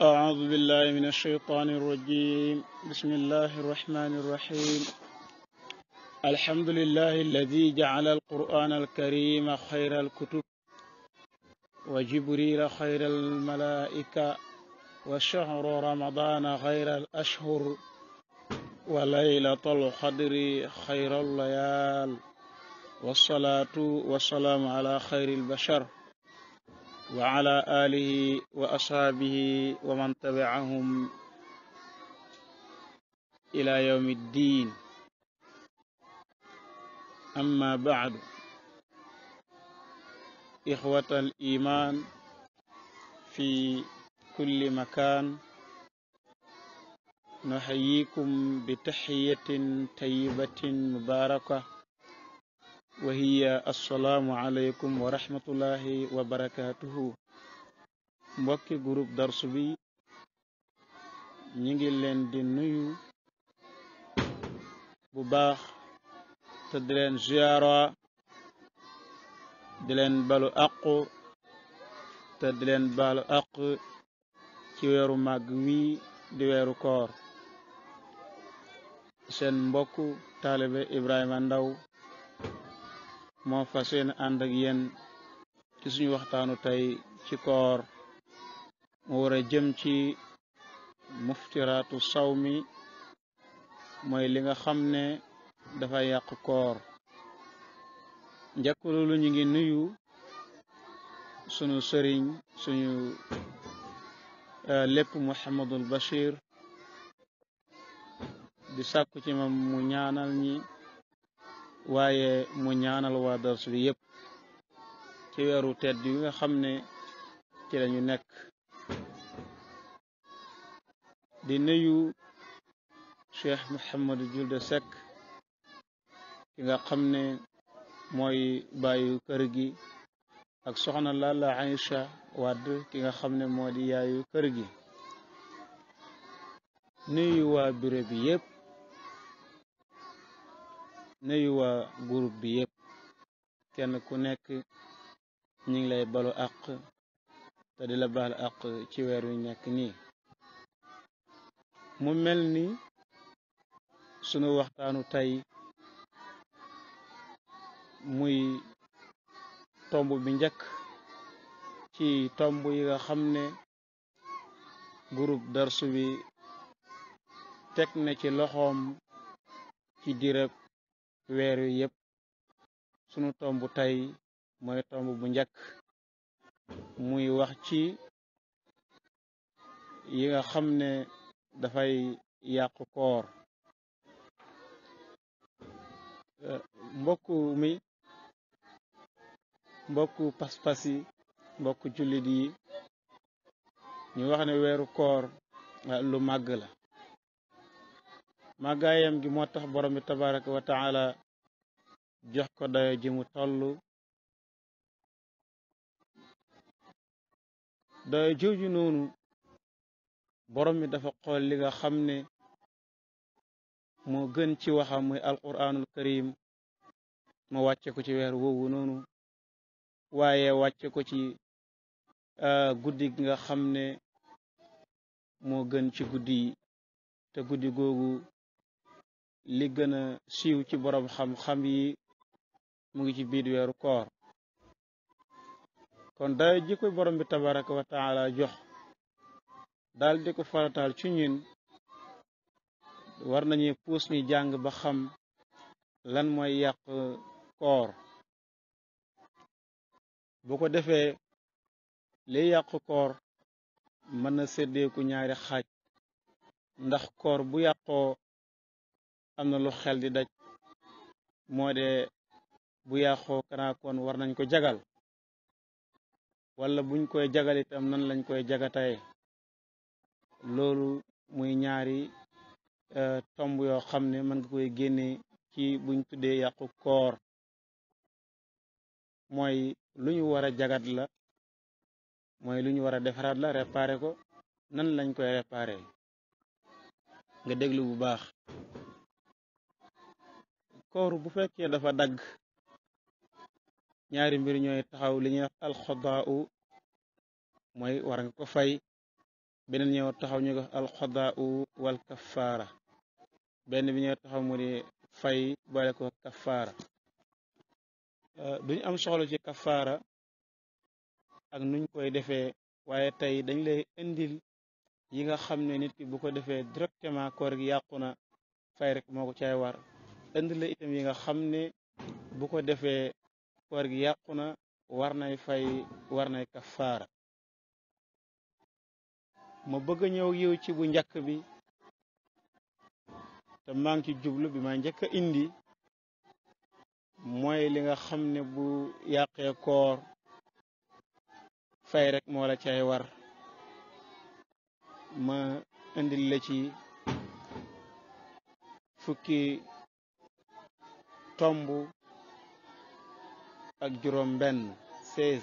أعوذ بالله من الشيطان الرجيم. بسم الله الرحمن الرحيم. الحمد لله الذي جعل القرآن الكريم خير الكتب وجبريل خير الملائكة وشهر رمضان خير الأشهر وليلة القدر خير الليال والصلاة والسلام على خير البشر وعلى آله وأصحابه ومن تبعهم إلى يوم الدين. أما بعد، إخوة الإيمان في كل مكان، نحييكم بتحية طيبة مباركة وهي السلام عليكم ورحمة الله وبركاته. mbokki groupe darsu bi ñi ngi leen di nuyu bu baax te di leen ziyaara, di leen balu àqu te di leen balu àq ci weeru màgg wi di weeru koor. seen mbokku taalibe Ibrahima Ndaw moo fas yéene ànd ak yéen ci suñu waxtaanu tey ci koor mu war a jëm ci muftiraatu sawmi, mooy li nga xam ne dafa yàq koor. njëkk loolu ñu ngi nuyu sunu sëriñ, suñu lépp Mouhamadul Bachir, di sàkku ci moom mu ñaanal ñi waaye mu ñaanal waa darsu bi yépp ci weeru tedd yi nga xam ne ci lañu nekk. di nuyu Cheikh Mouhamadou Julde Seck ki nga xam ne mooy bàyyu kër gi, ak soxna Lalla Aïcha Wade ki nga xam ne moo di yaayu kër gi. nuyu waa bureau bi yépp, nuyu waa groupe bi yépp, kenn ku nekk ñu ngi lay balu àq te di la baal àq ci weer wi nekk nii. mu mel ni sunu waxtaanu tey muy tomb bi njëkk ci tomb yi nga xam ne groupe darsu bi teg na ci loxoom ci direb weer wi yépp. sunu tomb tey mooy tomb bu njëkk, muy wax ci yi nga xam ne dafay yàqu koor. mbokku pas-pas yi, mbokku jullit yi, ñu wax ne weeru koor lu màgg la. màggaayam gi moo tax borom bi tabaraka wa taala jox ko dayo ji mu tollu. dayo jooju noonu borom bi dafa xool li nga xam ne moo gën ci waxam muy alquranul karim ma wàcce ko ci weer woowu noonu, waaye wàcce ko ci guddi gi nga xam ne moo gën ci guddi yi, te guddi googu li gën a siiw ci borom xam-xam yi mu ngi ci biir weeru koor. kon dayo ji ko borom bi tabaraka wa taala jox daal di ko farataal ci ñun, war nañu puus ni jàng ba xam lan mooy yàq koor. bu ko defee liy yàq koor mën na séddeeku ñaari xaaj, ndax koor bu yàqoo am na lu xel di daj, moo de bu yàqoo kanaa kon war nañ ko jagal, wala buñ koy jagal itam nan lañ koy jagataye. loolu muy ñaari tomb yoo xam ne mën nga koy génne ci buñ tuddee yàqu koor. mooy lu ñu war a jagat la, mooy lu ñu war a defaraat la, réparer ko. nan lañ koy réparer nga déglu bu baax. koor bu fekkee dafa dagg, ñaari mbir ñooy taxaw. li ñuy wax alxadaa mooy war nga ko fay, beneen ñëw taxaw ñu ko alxadaau wal kafaara benn bi ñëw taxaw mu di fay boole ko kafaara duñu am soxla ci kafaara ak nuñ koy defee waaye tey dañ lay indil yi nga xam ne nit ki bu ko defee directement koor gi yàqu na fay rek moo ko caay war indil la itam yi nga xam ne bu ko defee koor gi yàqu na war nay fay war nay kafaara ma bëgg a ñëw yow ci bu njëkk bi te maa ngi ci jublu bi ma njëkk a indi mooy li nga xam ne bu yàqee koor fay rek moo la cay war ma indil la ci fukki tomb ak juróom benn 16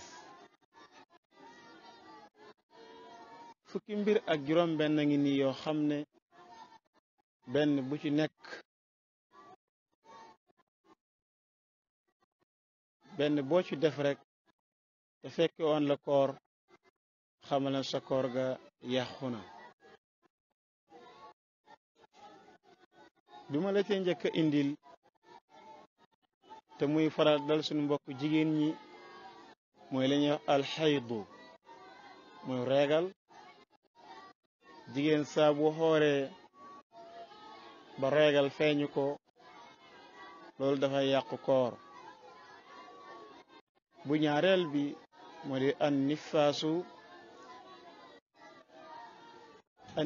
fukki mbir ak juróom benn ngi nii yoo xam ne benn bu ci nekk benn boo ci def rek te fekke woon la koor xamal na sa koor ga yàqu na bi ma la cee njëkk a indil te muy faral dal suñu mbokk jigéen ñi mooy la ñuy wax alxaydu mooy reegal jigéen saa bu xooree ba reegal feeñu ko loolu dafay yàqu koor bu ñaareel bi moo di an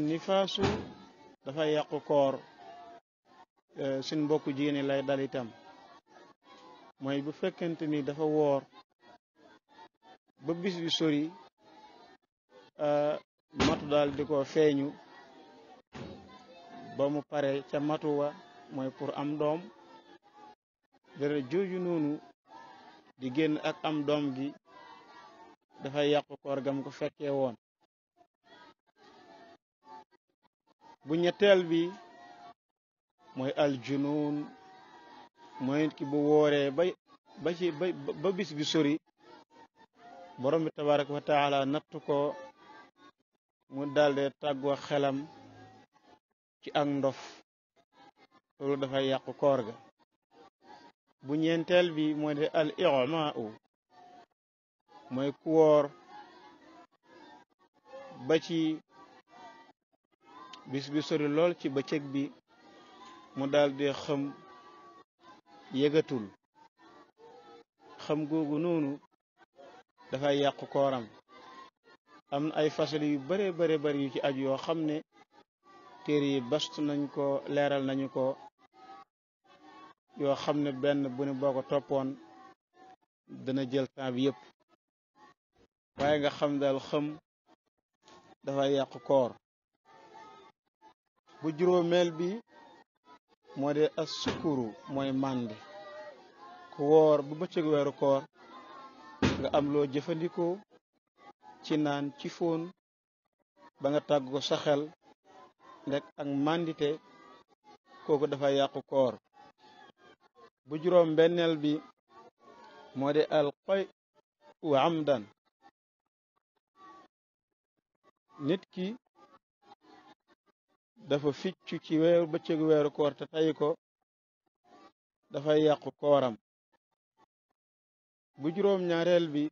nifaasu dafay yàqu koor suñ mbokku jigéen ñi lay dal itam mooy bu fekkente ni dafa woor ba bis bi sori matu daal di ko feeñu ba mu pare ca matuwa mooy pour am doom dara jooju noonu di génn ak am doom gi dafay yàqu koor gam ko fekkee woon bu ñetteel bi mooy aljunuun mooy nit ki bu wooree ba bis bi sori borom bi tabaraka wa taala nattu ko mu dalde tàggoo xelam ci ak ndof loolu dafay yàqu koor ga bu ñeenteel bi mooy de al i'maa'u mooy ku woor ba ci bis bi sori lool ci bëccëg bi mu daldi xam yëgatul xam googu noonu dafay yàqu kooram am na ay fasal yu bare bari yu ci aju yoo xam ne téere yi bastu nañ ko leeral nañu ko yoo xam ne benn bu ne boo ko toppoon dana jël temps bi yépp waaye nga xam daal xam dafay yàqu koor bu juróomeel bi moo de as sukuru mooy màndi ku woor bu bëccëg weeru koor nga am loo jëfandikoo ci naan ci fóon ba nga tàgg ko sa xel rek ak màndite kooku dafay yàqu koor bu juróom benneel bi moo de al qoy wa amdan nit ki dafa ficcu ci weeru bëccëgu weeru koor te tay ko dafay yàqu kooram bu juróom ñaareel bi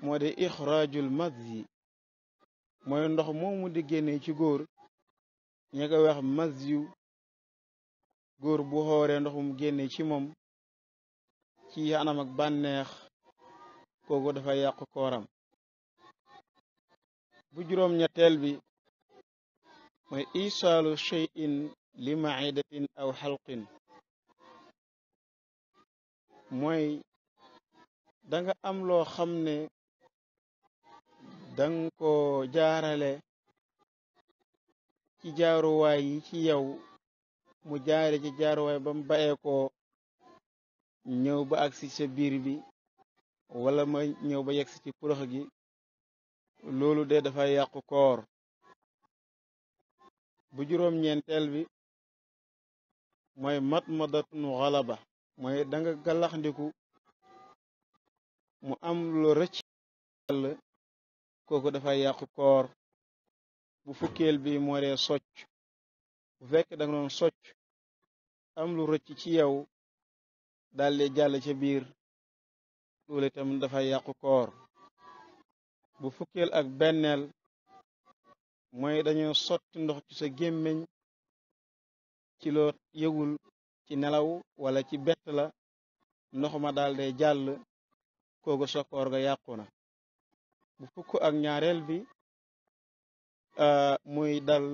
moo de ixraajul mazyi mooy ndox moomu di génnee ci góor ña ko wax mazyu góor bu xooree ndox mu génnee ci moom ci anam ak bànneex kooku dafay yàqu kooram bu juróom ñetteel bi mooy isaalu shay'in li ma'idatin aw xalqin mooy danga am loo xam ne danga ko jaarale ci jaaruwaay yi ci yow mu jaare ci jaaruwaay ba mu bayee ko ñëw ba agsi sa biir bi wala ma ñëw ba yegsi ci porox gi loolu de dafay yàqu koor bu juróom ñeenteel bi mooy matmadatun xalaba mooy danga galaxndiku mu am lu rëcc kooku dafay yàqu koor bu fukkeel bi moo dee socc bu fekk da nga doon socc am lu rëcc ci yow daldi jàll ca biir loolu itam dafay yàqu koor bu fukkeel ak benneel mooy dañoo sotti ndox ci sa gémmiñ ci loo yëgul ci nelaw wala ci bett la ndox ma daldi jàll kooku sa koor ga yàqu na bu fukk ak ñaareel bi muy dal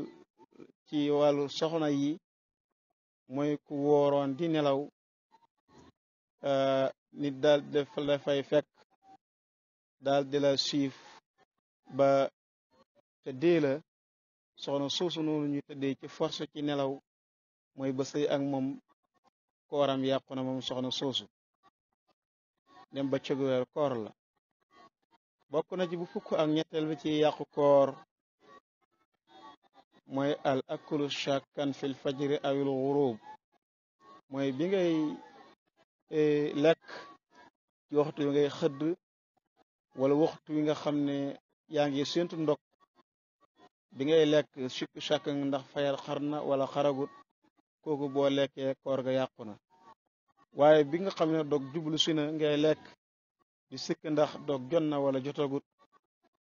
ci wàllu soxna yi mooy ku wooroon di nelaw nit daal dafay fekk daal di la siif ba tëddee la soxna soosu noonu ñu tëddee ci force ci nelaw mooy ba sëy ak moom kooram yàqu na moom soxna soosu dem ba cëgu weer koor la bokk na ci bu fukk ak ñetteel bi ci yàqu koor mooy al akulu shakkan fil fajri awil ghurub mooy bi ngay lekk ci waxtu wi ngay xëdd wala waxtu wi nga xam ne yaa ngi séentu ndog bi ngay lekk sikk shakk ndax fayal xar na wala xaragut kooku boo lekkee koor ga yàqu na waaye bi nga xam ne dog jublu si na ngay lekk di sikk ndax dog jot na wala jotagut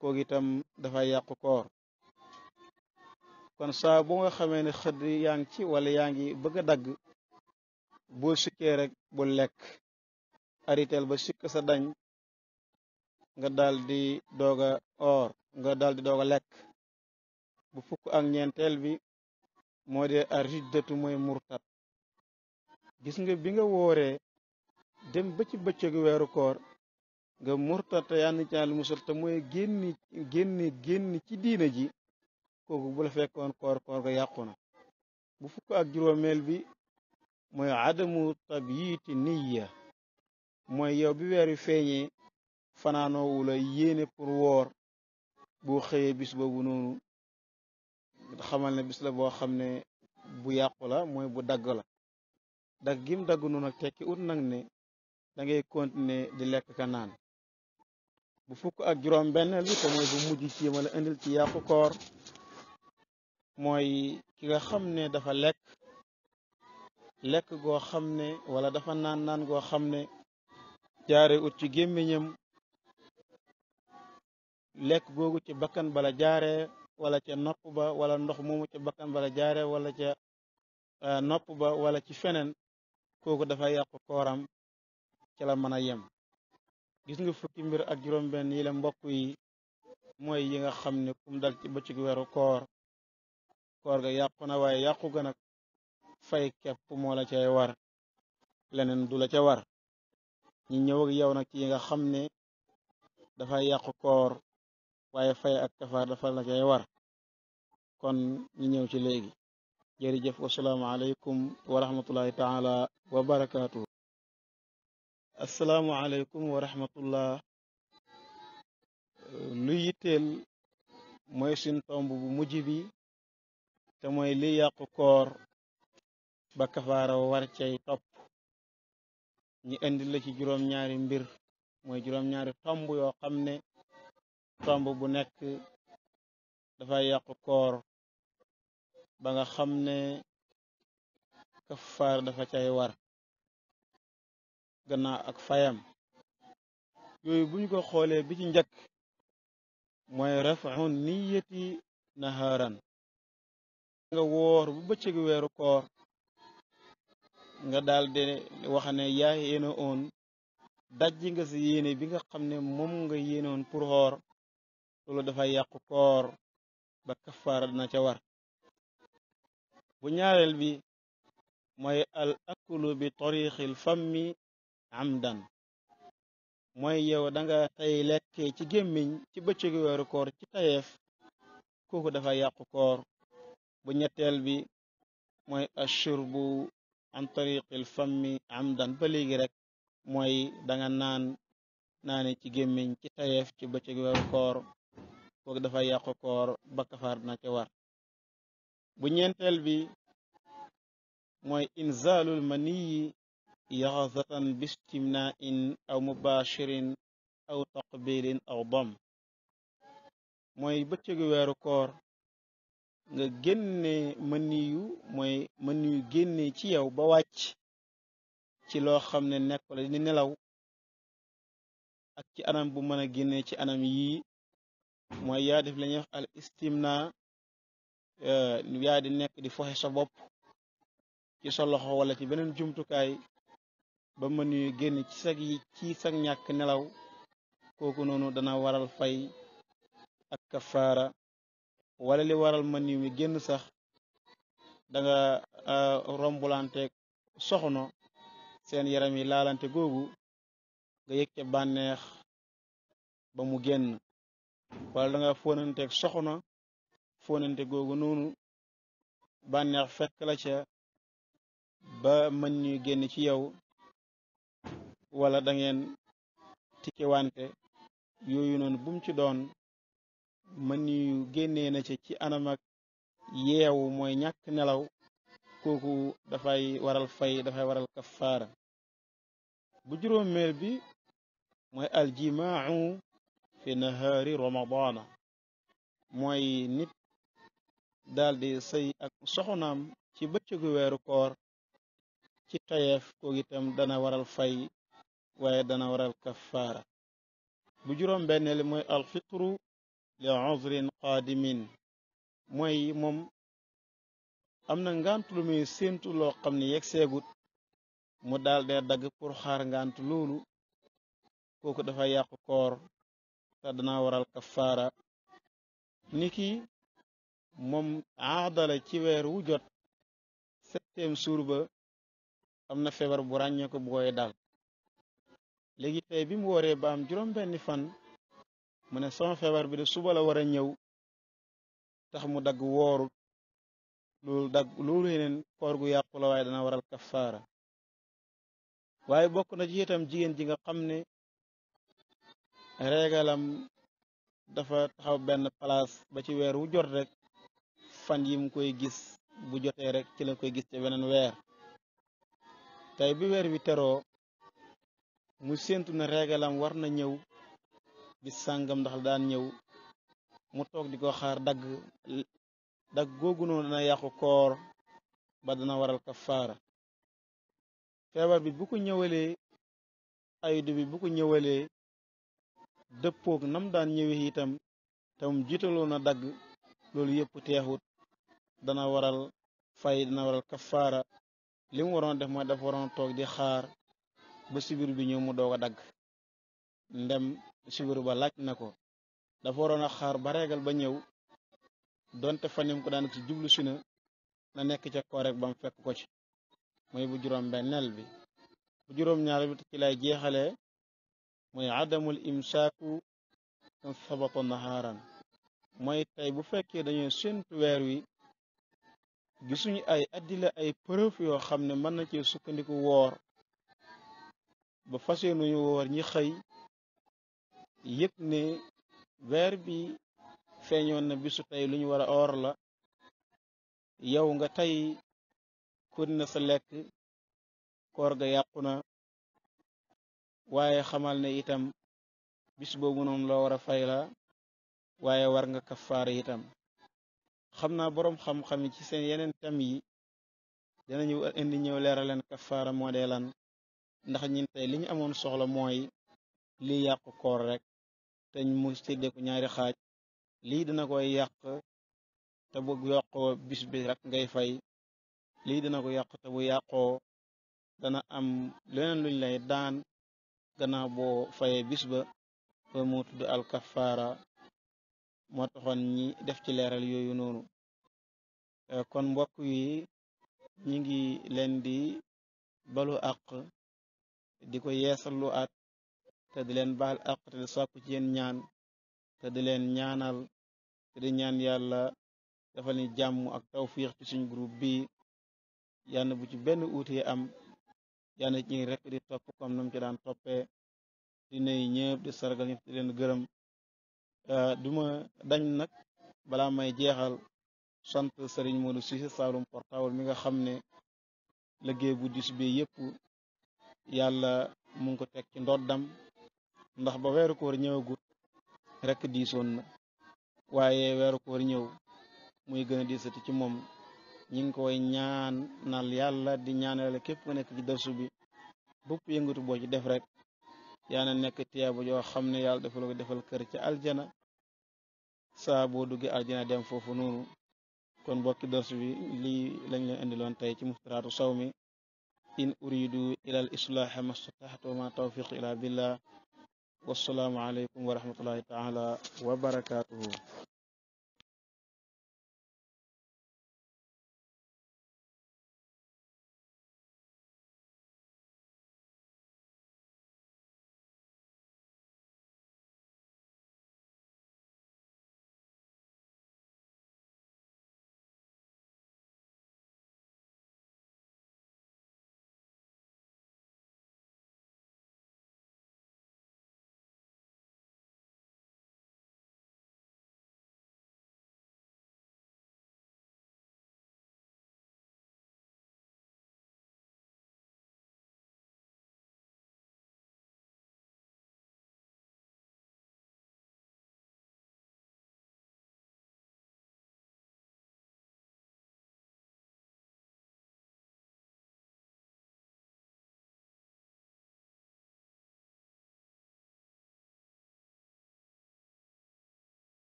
kooku itam dafay yàqu koor kon saa bu nga xamee ne xëdd yaa ngi ci wala yaa ngi bëgg a dagg boo sikkee rek bu lekk aritel ba sikk sa dañ nga daldi dooga dooga lekk bu fukk ak ñeenteel bi moo dee ar riddatu mooy murtat gis nga bi nga wooree dem ba ci bëccëgu weeru koor nga murtat te yànn ci Yàlla musal te mooy génn ci diina ji kooku bu la fekkoon koor ga yàqu na bu fukk ak juróomeel bi mooy adamu tabyiti niya mooy yow bi weer wi feeñee fanaanoowu la yéene pour woor boo xëyee bis boobu noonu xamal ne bis la boo xam ne bu yàqu la mooy bu dagg la dagg gim dagg noonu nag tekki ut nag ne da ngay continuer di lekk ka naan bu fukk ak juróom benneel bi te mooy bu mujj ci ma la indil ci yàqu koor mooy ki nga xam ne dafa lekk goo xam ne wala dafa naan goo xam ne jaare ut ci gémmiñam lekk googu ci bakkan bala jaare wala ca nopp ba wala ndox moomu ca bakkan bala jaare wala ca nopp ba wala ci feneen kooku dafa yàqu kooram ci la mën a yem gis nga fukki mbir ak juróom benn yi la mbokk yi mooy yi nga xam ne kum dal ci bëccëg weeru koor ga yàqu na waaye yàqu ga nag fay kepp moo la cay war leneen du la ca war ñi ñëw ak yow nag ci yi nga xam ne dafay yàqu koor waaye fay ak kafaar dafa la cay war kon ñi ñëw ci léegi jërëjëf wasalaamu aleykum wa rahmatullahi taala wa barakaatuhu asalaamu aleykum wa rahmatullah lu yitteel mooy suñ tomb bu mujj bi te mooy li yàqu koor ba kafaara war cay topp ñi indi la ci juróom-ñaari mbir mooy juróom-ñaari tomb yoo xam ne tomb bu nekk dafay yàqu koor ba nga xam ne kafaar dafa cay war gannaaw ak fayam yooyu buñ ko xoolee bi ci njëkk mooy rafu niyati naharan nga woor bu bëccëgu weeru koor nga daal de wax ne yaa yéene oon dajji nga si yéene bi nga xam ne moom nga yéene oon pour xoor loolu dafay yàqu koor ba kafaara dina ca war bu ñaareel bi mooy al akulu bi tariqil fammi amdan mooy yow da nga tey lekkee ci gémmiñ ci bëccëgu weeru koor ci tayeef kooku dafay yàqu koor bu ñetteel bi mooy ashurbu an tariqil fammi amdan ba léegi rek mooy da nga naane ci gémmiñ ci tayeef ci bëccëg weeru koor kooku dafay yàqu koor ba kafaar dina ca war bu ñeenteel bi mooy inzaalul maniyi yaxzatan bistimna'in aw mubashirin aw taqbilin aw dam mooy bëccëgu weeru koor nga génne maniyu mooy maniyu génne ci yow ba wàcc ci loo xam ne nekk la di nelaw ak ci anam bu mën a génne ci anam yii mooy yaa def la ñuy wax al istimna yaa di nekk di foxe sa bopp ci sa loxo wala ci beneen jumtukaay ba maniyu génn ci sag ñàkk nelaw kooku noonu dana waral fay ak kafaara wala li waral maniyu mi génn sax danga rombulanteeg soxna seen yaram yi laalante googu nga yëg ca bànneex ba mu génn wala danga fóonanteeg soxna fóonante googu noonu bànneex fekk la ca ba maniyu génn ci yow wala da ngeen tike wante yooyu noonu bum ci doon maniyu génnee na ci anam ak yeewu mooy ñàkk nelaw kooku dafay waral fay dafay waral kafaara bu juróomeel bi mooy aljimaau fi nahaari ramadana mooy nit daldi sëy ak soxnaam ci bëccëgu weeru koor ci tayeef kooku itam dana waral fay waaye dana waral kafaara bu juróom benneel mooy alfitru li uzrin qaadimin mooy moom am na ngant lu muy séentu loo xam ne yegg seegut mu daal dee dagg pour xaar ngant loolu kooku dafa yàqu koor te dana waral kafaara niki moom aadala ci weer wu jot septième jour ba am na feebar bu ràññee ko bu koy dal léegi tey bi mu wooree ba am juróom benni fan mu ne sama feebar bi de suba la war a ñëw tax mu dagg wooru loolu yeneen koor gu yàqu la waaye dana waral kafaara waaye bokk na ci itam jigéen ji nga xam ne reegalam dafa taxaw benn place ba ci weer wu jot rek fan yi mu koy gis bu jotee rek ci la koy gis ci beneen weer tey bi weer bi teroo mu séentu na reegalam war na ñëw bis sàngam ndax daan ñëw mu toog di ko xaar dagg googu noonu dana yàqu koor ba dana waral kafaara feebar bi bu ko ñëwalee aydu bi bu ko ñëwalee dëppoog nam daan ñëwee itam te mu jiitaloo na dagg loolu yëpp teexut dana waral fay dana waral kafaara li mu waroon def mooy dafa waroon toog di xaar ba sibir bi ñëw mu doog a dagg ndem sibir ba laaj na ko dafa waroon a xaar ba reegal ba ñëw donte fanim ko daan ci jublu si na nekk ca koor rek ba mu fekk ko ci mooy bu juróom benneel bi bu juróom ñaar bi ci lay jeexalee mooy adamul imsaaku sabata nahaaran mooy tey bu fekkee dañoo séntu weer wi gisuñu ay addila ay preuve yoo xam ne mën na ci sukkandiku woor ba fasee nuñu woor ñi xëy yëg ne weer bi feeñoon na bisu tey lu ñu war a oor la yow nga tey kur na sa lekk koor ga yàqu na waaye xamal ne itam bis boobu noonu loo war a fay la waaye war nga kafaara itam xam naa boroom xam-xam yi ci seen yeneen tam yi dinañu indi ñëw leeral leen kafaara moo dee lan ndax ñun tey li ñu amoon soxla mooy lii yàqu koor rek te mu séddeeku ñaari xaaj lii dina koy yàq te bu yàqoo bis bi rek ngay fay lii dina ko yàq te bu yàqoo dana am leneen luñ lay daan gannaaw boo fayee bis ba moo tudd al kafaara moo taxoon ñi def ci leeral yooyu noonu kon mbokk yi ñi ngi leen di balu àq di ko yeesalu at te di leen baal àq te di sàkku ci yéen ñaan te di leen ñaanal te di ñaan yàlla dafa ni jàmm ak tawfiix ci suñ groupe bi yàlla bu ci benn uute am yàlla ci ngi rek di topp comme nam ci daan toppee di nuyu ñëpp di sargal ñëpp di leen gërëm duma dañ nag balaa may jeexal sant Serigne Modou Cissé Saloum portable mi nga xam ne liggéey bu dis bi yëpp yàlla mu ngi ko teg ci ndoddam ndax ba weeru koor ñëwagut rek diisoon na waaye weeru koor ñëw muy gën a diisati ci moom ñi ngi koy ñaanal yàlla di ñaanale képp ku nekk ci darsu bi bëpp yëngatu boo ci def rek yaa na nekk tiyaaba joo xam ne yàlla defal ko defal kër ci aljana saa boo duggee aljana dem foofu noonu kon bokki darsu bi lii lañ leen indiloon tey ci muftaraatu sawmi in uridu ila al islaaha mastataxtu wa ma tawfiq ila billah wassalaamu aleykum wa rahmatullahi taala wa barakatuhu